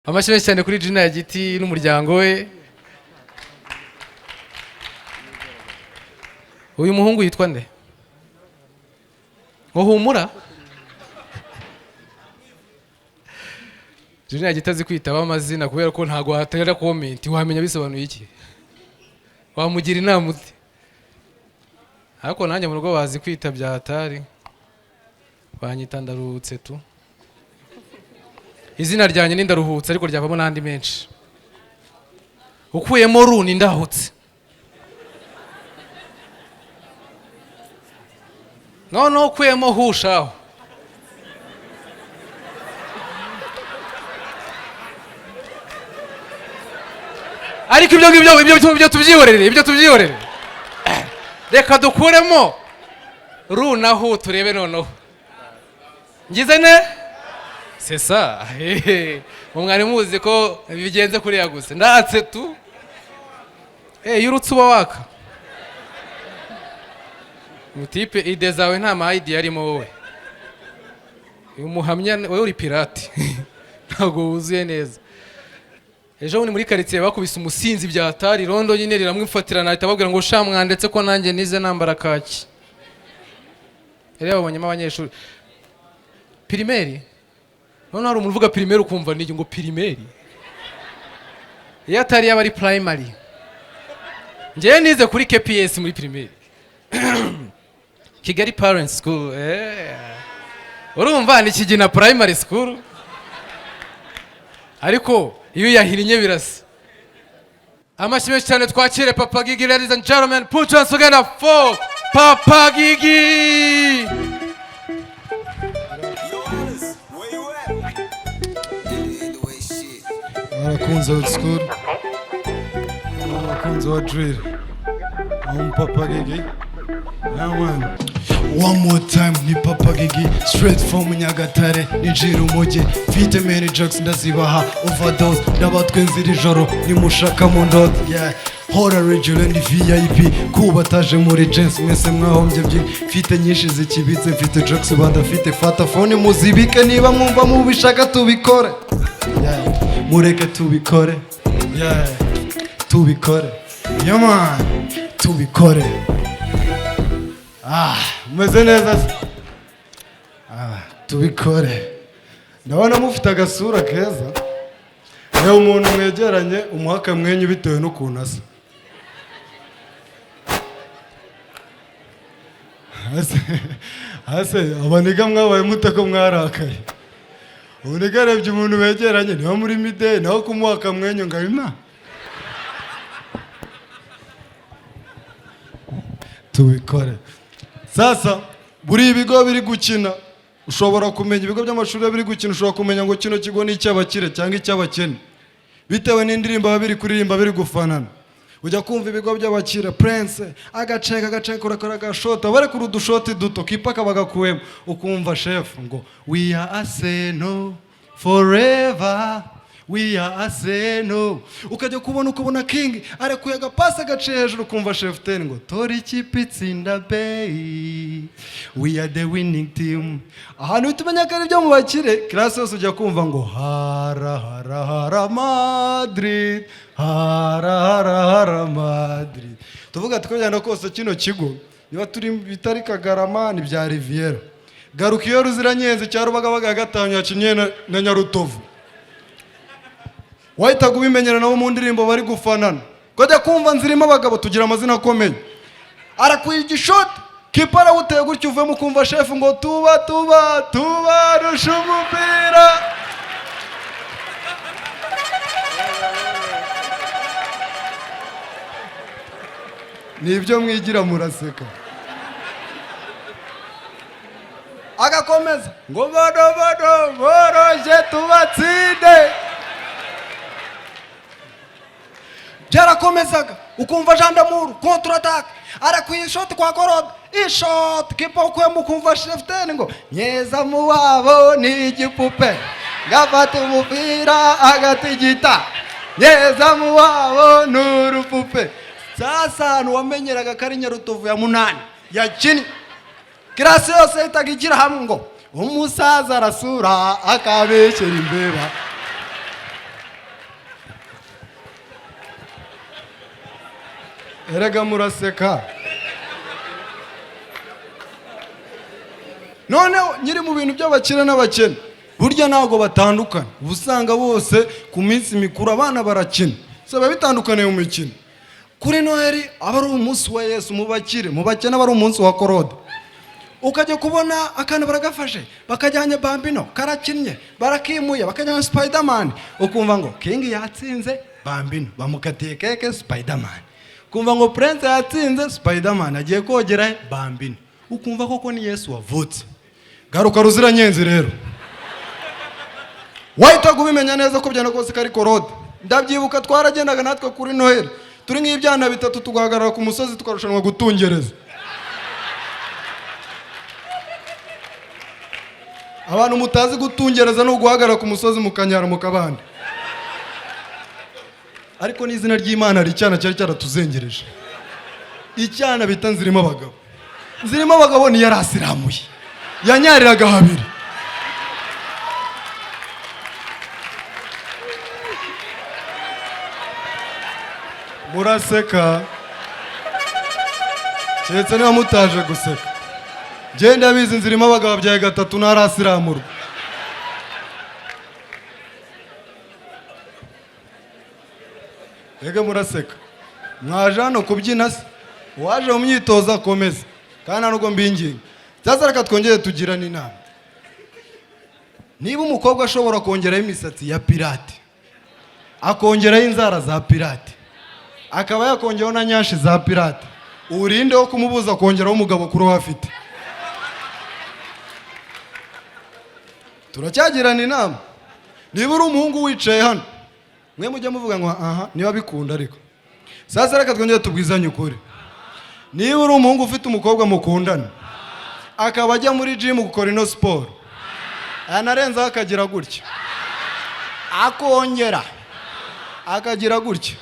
Amashyi menshi cyane kuri Junior Giti n'umuryango we. Uyu muhungu yitwa nde? Ngo humura. Junior Giti azi kwitaba amazina, kubera ko ntabwo watera comment wamenya bisobanuye iki, wamugira inama ute? Ariko nanjye mu rugo bazi kwita bya hatari, banyita Ndaruhutse tu. Izina ryanjye ni Ndaruhutse, ariko ryavamo n'andi menshi. Ukuyemo ru ni Ndahutse. Noneho ukuyemo hushaho, ariko ibyo ngibyo ibyo tubyihorere, ibyo tubyihorere. Reka dukuremo ru na hu turebe. Noneho ngize ne c'est ça. Mwari muzi ko bigenze kuriya gusa ndatse tu. Iyo urutse uba waka mutipe idée zawe, nta ma idea arimo. Wowe uyu muhamya, wowe uri pirate, ntabwo wuzuye neza. Ejo bundi muri karitsiye bakubise umusinzi bya tari rondo nyine riramwifatirana, ahita ababwira ngo sha mwandetse ko nanjye nize nambara kaki. Yari yababonyemo abanyeshuri primaire. Noneho hari umuntu uvuga primaire ukumva ni ngo primaire, iyo atari yaba ari primary. Njyewe nize kuri KPS muri primaire, Kigali Parents School. Urumva ni Kigina Primary School, ariko iyo uyahinnye birasa. Amashyi menshi cyane, twakire Papa Gigi. Ladies and gentlemen, put your hands together for Papa Gigi. Yo, Alice, where you at? Abakunzi old school, abakunzi wa drill, Papa Gigi. Yeah, man. One more time, ni Papa Gigi, straight from Nyagatare, ninjira umujyi mfite many jokes, ndazibaha overdose, ndabatwenza iri joro nimushaka mu ndoto. Yeah, hora regular ni VIP kubataje muri gens, mwese mwahombye byinshi. Mfite nyinshi zikibitse, mfite jokes badafite. Fata phone muzibike niba mwumva mubishaka tubikore. Yeah, mureke tubikore. Yeah, tubikore. Yeah man, tubikore. Ah, mumeze neza se? Ah, tubikore. Ndabona mufite agasura keza. Reba umuntu mwegeranye, umuha akamwenyu bitewe n'ukuntu asa. Hase abaniga mwabaye mute ko mwarakaye? Ubuniga arebye umuntu begeranye, niba muri mideli nawe kumuha akamwenyu ngo abima. Tubikore. Sasa buri ibigo biri gukina, ushobora kumenya ibigo by'amashuri iyo biri gukina, ushobora kumenya ngo kino kigo ni icy'abakire cyangwa icy'abakene bitewe n'indirimbo baba biri kuririmba, biri gufanana. Ujya kumva ibigo by'abakire, Prince agaceka agaceka, urakora agashota, barekura udushoti duto, kipaka bagakuwemo, ukumva shefu ngo "We are Arsenal forever, we are Arsenal." Ukajya kubona ukabona King arekuye agapasi agaciye hejuru, ukumva shefu ten ngo "Tora ikipe itsinda bay, we are the winning team." Ahantu uhita umenya ko ari ibyo mu bakire, classe yose ujya kumva ngo "Hara hara hara Madrid, hara hara hara Madrid." Tuvuga ati ko byagenda kose kino kigo niba turi bitari Kagarama ni bya Riviera. Garuka iyo Ruziranyenzi cya Rubagabaga ya gatanu yakinnye na Nyarutovu, wahitaga ubimenyera nabo mu ndirimbo bari gufanana. Ukajya kumva nzirimo abagabo tugira amazina akomeye, arakuye igishoti, kipa arawuteye gutyo uvemo, ukumva shefu ngo "Tuba tuba tubarusha umupira." Ni ibyo mwigira muraseka. Agakomeza ngo "Bodo bodo boroshye tubatsinde." Byarakomezaga, ukumva Jandamuru contre-attaque, arakwiye ishoti kwa Korode, ishoti kipa ukuyemo, ukumva shefuteni ngo "Nyezamu wabo ni igipupe, gafata umupira agatigita, nyezamu wabo ni urupupe." Sasa ahantu wamenyeraga ko ari Nyarutovu ya munani yakinnye, classe yose yahitaga igira hamwe ngo "Umusaza arasura akabeshyera imbeba." Erega muraseka. Noneho nyiri mu bintu by'abakire n'abakene, burya ntabwo batandukana. Uba usanga bose ku minsi mikuru abana barakina, so biba bitandukaniye mu mikino. Kuri Noheli aba ari umunsi wa Yesu mu bakire, mu bakene aba ari umunsi wa Korode. Ukajya kubona akantu baragafashe, bakajyanye Bambino karakinnye, barakimuye, bakajyana Spiderman, ukumva ngo King yatsinze Bambino, bamukatiye keke Spiderman. Ukumva ngo Prince yatsinze Spiderman, agiye kogera Bambino. Ukumva koko ni Yesu wavutse. Garuka Ruziranyenzi rero, wahitaga ubimenya neza ko byenda kose kari Korode. Ndabyibuka twaragendaga natwe kuri Noheli turi nk'ibyana bitatu, tugahagarara ku musozi tukarushanwa gutungereza. Abantu mutazi gutungereza ni uguhagarara ku musozi mukanyara mu kabande. Ariko n'izina ry'Imana hari icyana cyari cyaratuzengereje, icyana bita Nzirimo Abagabo. Nzirimo Abagabo niyo yarasiramuye, yanyariraga habiri. Muraseka keretse niba mutaje guseka. Genda bizi Nzirimo Abagabo byaye gatatu ntarasiramurwa. Ege muraseka, mwaje hano kubyina se? Uwaje mu myitozo akomeza, kandi nta nubwo mbinginga. Sasa reka twongere tugirane inama. Niba umukobwa ashobora kongeraho imisatsi ya pirate, akongeraho inzara za pirate, akaba yakongeraho na nyashi za pirate, urinde wo kumubuza kongeraho umugabo kuri uwo afite. Turacyagirana inama. Niba uri umuhungu wicaye hano, mwe mujya muvuga ngo aha niba bikunda. Ariko sasa reka twongere tubwizanye ukuri. Niba uri umuhungu ufite umukobwa mukundana, akaba ajya muri gym gukora ino siporo, yanarenzaho akagira gutya, akongera akagira gutya,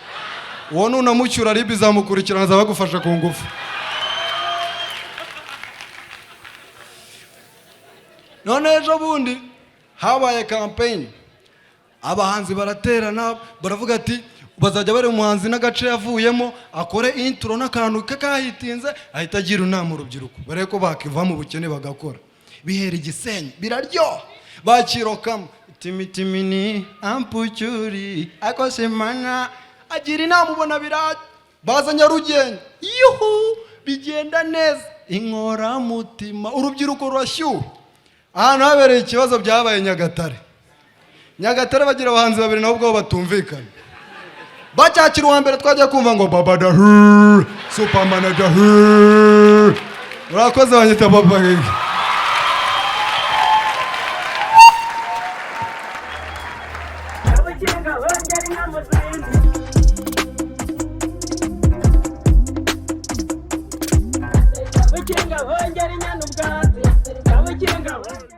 uwo nunamucyura RIB izamukurikirana, azaba agufasha ku ngufu. None ejo bundi habaye campaign, abahanzi baraterana, baravuga ati bazajya bareba umuhanzi n'agace yavuyemo, akore intro n'akantu ke kahitinze, ahita agira inama urubyiruko, barebe ko bakiva mu bukene bagakora. Bihera Igisenyi biraryoha, bakirokamo timitimini ampucyuri akosemana, agira inama ubona bira baza Nyarugenge, yuhu, bigenda neza, inkoramutima, urubyiruko rurashyuha. Ahantu habereye ikibazo byabaye Nyagatare. Nyagatare bagira abahanzi babiri nabo ubwabo batumvikana. Bacyakira uwa mbere twajya kumva ngo baba dahu superman dahu. Murakoze, banyita Baba Gege. Abakinga bongera inama zindi. Abakinga bongera inyana ubwatsi. Abakinga bongera.